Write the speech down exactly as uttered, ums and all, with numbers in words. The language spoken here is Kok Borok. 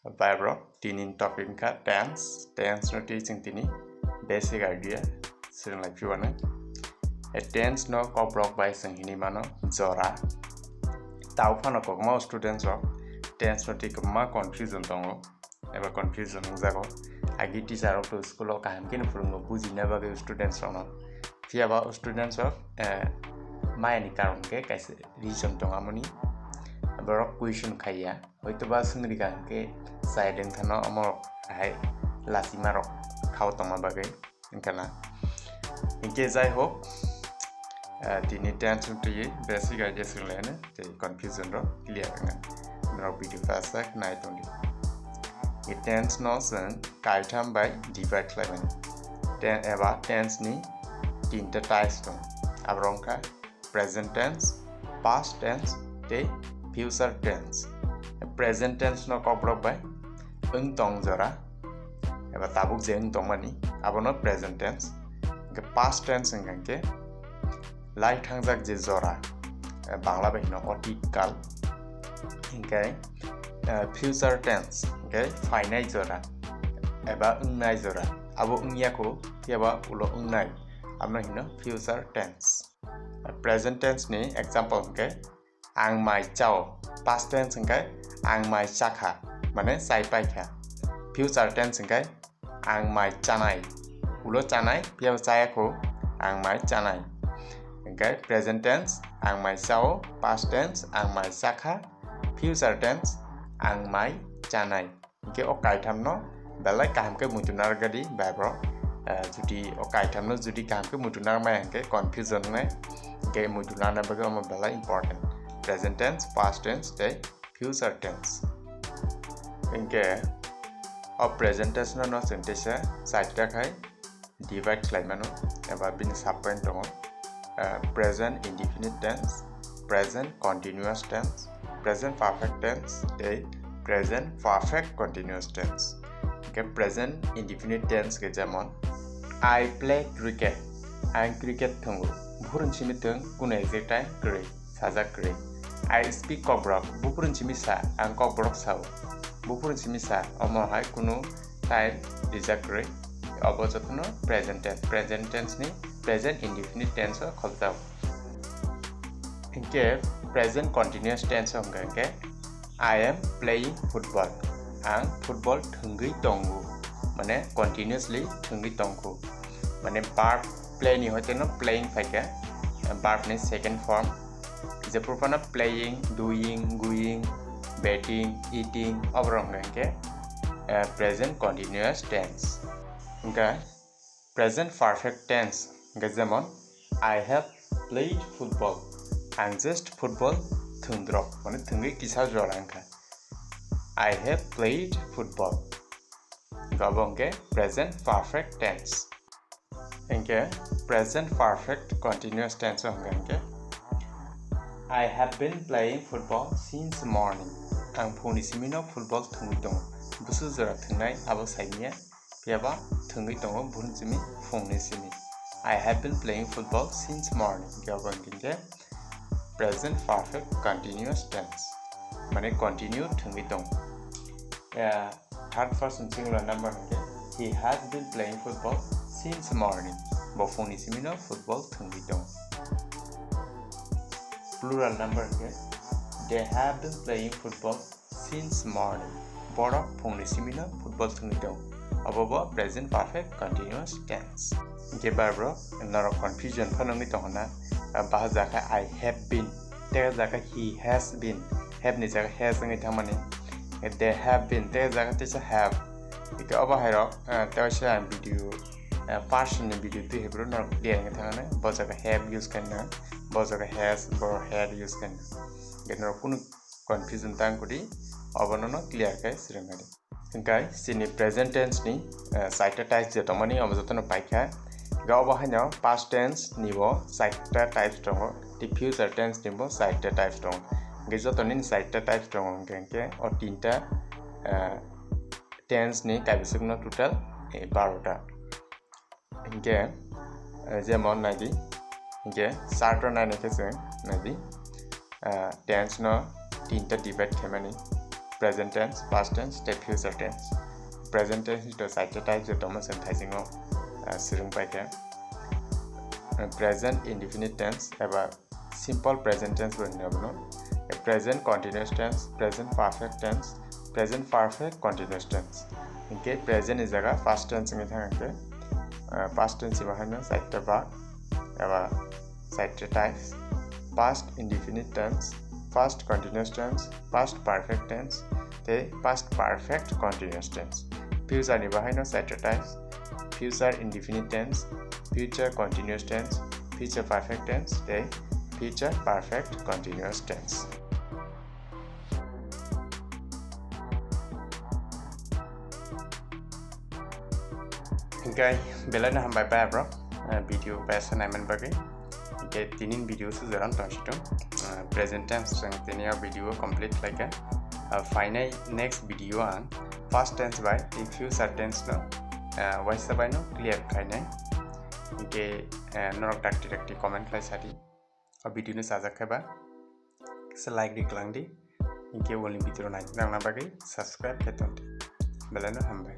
Bye bro, tini topic wngkha tense. Tense no twi chwng tini basic idea swrwng lai phiwano. E tense no kokborok bai chwng hinwi mano jora. Tao phano kwbangma students rok tense no twi kwbangma confusion tongo, eba confusion wngjago. Agi teacher rok to school o kaham khe no phwrwngo, bujina bagwi students rok no. Phiya ba students rok, eh, mayani karon khe kaisa reason tong amoni, borok question khaiya. Hoito ba swngri ka hwnkhe chai rwngthano omo hai lachima rok khao tongma bagwi wngkha na. Hinkhe jai hok, ah, tini tense wng twi basic idea swrwng laino tei confusion rok clear wngna. Norok video ta sak nai tongdi. I tense no chwng kaitham bai divide khlai mani. Ten eba tense ni tinta types tong. Aborok wngkha present tense, past tense tei future tense. Present tense no kokborok bai wng tong jora eba tabuk je wng tongmani, abono present tense. Hingke past tense hingka hingke lai thangjak je jora, eh, Bangla bai hino otit kal. Hingke, eh, future tense hingke phainai jora eba wngnai jora. Abo wngya kho, phiya ba ulo wngnai, abono hino future tense. Present tense ni example hingke ang mai chao, past tense hingke ang mai chakha, mane chai paikha. Future tense hingke ang mai chanai, ulo chanai, phiya chaya kho, ang mai chanai. Hingke present tense ang mai chao, past tense ang mai chakha, future tense ang mai chanai. Hingke o kaithamno belai kaham khe muitu narwkdi, bai bro. Eh, jodi o kaithamno jodi kaham khe muitu narwkmaya hingke confusion wngnai, hingke muitu narwkna bagwi omo belai important. Present tense, past tense tei future tense. Hingke o present tense no, no chwng teisa chaita khai divide khlai mano, eba bini sub point tongo, eh, present indefinite tense, present continuous tense, present perfect tense tei present perfect continuous tense. Hingke present indefinite tense khe jemon, I play cricket, ang cricket thwngo. Buphuruni simi thwng, kunu exact time kwrwi, sajak kwrwi. I speak Kokborok, buphuruni simi sa, ang Kokborok sao. Buphuruni simi sa, omo hai kunu time rijak kwrwi. Obo jotono present tense, present tense ni present indefinite tense o khobjao. Hingke present continuous tense o hingka hingke, I am playing football. Ang football thwngwi tongo. Mane continuously thwngwi tongkho. Mane verb play ni hoiteno playing phaikha. Verb ni second form. Jephuru phano playing, doing, going, batting, eating, oborok hingka hingke, eh, present continuous tense. Hingke present perfect tense hingke jemon, I have played football. Ang just football thwngdrop, mane thwngwi kisa jora wngkha. I have played football. Hingke obo hingke present perfect tense. Hingke present perfect continuous tense o hingka hingke, I have been playing football since morning. Ang phungni simino football thwngwi tongo. Bwswk jora thwngnai abo saimanya, phiyaba thwngwi tongo buphuruni simi phungni simi. I have been playing football since morning. Hingke obo hingke present perfect continuous tense. Mane continue thwngwi tongo. Ya, third person singular number hingke, he has been playing football since morning. Bo phungni simino football thwngwi tongo. Plural number hingke, they have been playing football since morning. Borok phungni simino football thwngwi tongo. Obo bo present perfect continuous tense. Hingke bar bro, norok confusion phano wngwi tongo na? Ah, bahai jaka I have been, tei jaka he has been, have ni jaga has wngwi thangmani. They have been, tei jaga teisa have. Hingke obo hairok, ah, teisa ang video, ah, personal video twi hai bro norok clear wngwi thangmani. Bo jaga have use khaina, bo jaga has, bo had use khaina. Hingke norok kunu confusion tang kudi, obono no clear khe swrwng kadi. Hingkai chini present tense ni, eh, chaita types je tongmani, obo jotono paikha. Hingke obo haino past tense ni bo chaita types tongo, tei future tense ni bo chaita types tongo. Hingke joto nini chaita types tongo, hingke, hingke o tinta, eh, tense ni kaibiswk no total, eh, barota. Hingke, eh, jemon naidi, hingke chart o nainai khe chwng naidi, eh, tense no tinta divide khaimani, present tense, past tense tei future tense. Present tense ni to chaita type je tongma chwng thaisingo, ah, swrwng paikha. Present indefinite tense eba simple present tense bo hino abono. Present continuous tense, present perfect tense, present perfect continuous tense. Hinkhe present ni jaga past tense wngwi thang hinkhe, ah, past tense ni bahaino chaita bak eba chaita types: past indefinite tense, past continuous tense, past perfect tense tei past perfect continuous tense. Future ni bahaino chaita types: future indefinite tense, future continuous tense, future perfect tense tei future perfect continuous tense. Hinkhe belai no hambai bai bro, eh, video paisa naimani bagwi. Hinkhe tinin video se joran tongsitung, eh, present tense chwng tini o video complete khlaikha. Ah, phainai next video ang past tense bai tei future tense no, eh, waisa bai no clear khainai. Hinkhe, eh, norok dakti dakti comment khlai sadi. O video no chajak khe ba se like ri klang di. Hinkhe wngni video nai nangna bagwi subscribe khe tong di. Belai no hambai.